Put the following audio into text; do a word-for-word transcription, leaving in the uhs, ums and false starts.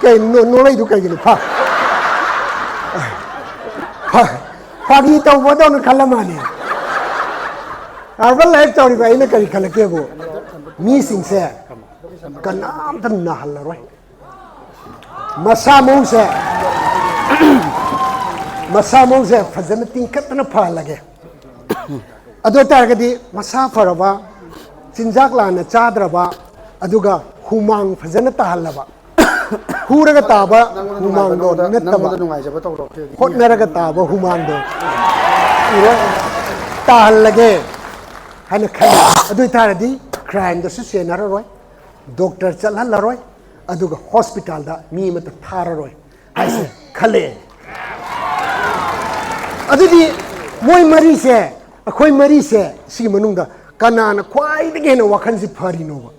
ꯀꯩꯅꯣ ꯅꯣ- ꯅꯣꯛꯂꯛꯏꯗꯨ ꯀꯩꯒꯤꯅꯣ? ꯐꯥ-, ꯐꯥ-, ꯐꯥꯒꯤ ꯇꯧꯕꯗꯧꯅ ꯈꯜꯂ ꯃꯥꯅꯦ꯫ ꯑꯔꯕꯟ ꯂꯥꯏꯐ ꯇꯧꯔꯤꯕ ꯑꯩꯅ ꯀꯔꯤ ꯈꯜꯂꯛꯀꯦꯕꯨ, ꯃꯤꯁꯤꯡꯁꯦ ꯀꯅꯥꯝꯇ ꯅꯥꯍꯜꯂꯔꯣꯏ꯫ ꯃꯁꯥ ꯃꯎꯁꯦ, ꯃꯁꯥ ꯃꯎꯁꯦ ꯐꯖꯅ ꯇꯤꯡꯈꯠꯇꯅ ꯐꯍꯜꯂꯒꯦ꯫ ꯑꯗꯨ ꯑꯣꯏꯇꯥꯔꯒꯗꯤ ꯃꯁꯥ ꯐꯔꯕ, ꯆꯤꯟꯖꯥꯛ ꯂꯥꯟꯅ ꯆꯥꯗ꯭ꯔꯕ, ꯑꯗꯨꯒ ꯍꯨꯃꯥꯡ ꯐꯖꯅ ꯇꯥꯍꯜꯂꯕ, ꯍꯨꯔꯒ ꯇꯥꯕ ꯅꯪꯉꯣꯟꯗ ꯅꯨꯡꯉꯥꯏꯕ, ꯍꯨꯃꯥꯡꯗꯣ ꯅꯪꯉꯣꯟꯗ, ꯅꯠꯇꯕ, ꯅꯪꯉꯣꯟꯗ ꯅꯨꯡꯉꯥꯏꯖꯕ ꯇꯧꯔꯣ꯫ ꯍꯣꯠꯅꯔꯒ ꯇꯥꯕ ꯍꯨꯃꯥꯡꯗꯣ ꯏꯔꯣꯏ ꯇꯥꯍꯜꯂꯒꯦ ꯍꯥꯏꯅ ꯈꯜꯂꯤ꯫ ꯑꯗꯨ ꯑꯣꯏꯇꯥꯔꯗꯤ ꯀ꯭ꯔꯥꯏꯝꯗꯁꯨ ꯆꯦꯟꯅꯔꯔꯣꯏ, ꯗꯣꯛꯇꯔ ꯆꯠꯍꯜꯂꯔꯣꯏ, ꯑꯗꯨꯒ ꯍꯣꯁꯄꯤꯇꯥꯜꯗ ꯃꯤ ꯑꯃꯠꯇ ꯊꯥꯔꯔꯣꯏ ꯍꯥꯏꯁꯦ ꯈꯜꯂꯦ꯫ ꯑꯗꯨꯗꯤ ꯃꯣꯏ ꯃꯔꯤꯁꯦ, ꯑꯩꯈꯣꯏ ꯃꯔꯤꯁꯦ, ꯁꯤꯒꯤ ꯃꯅꯨꯡꯗ ꯀꯅꯥꯅ ꯈ꯭ꯋꯥꯏꯗꯒꯤ ꯍꯦꯟꯅ ꯋꯥꯈꯜꯁꯤ ꯐꯔꯤꯅꯣꯕ?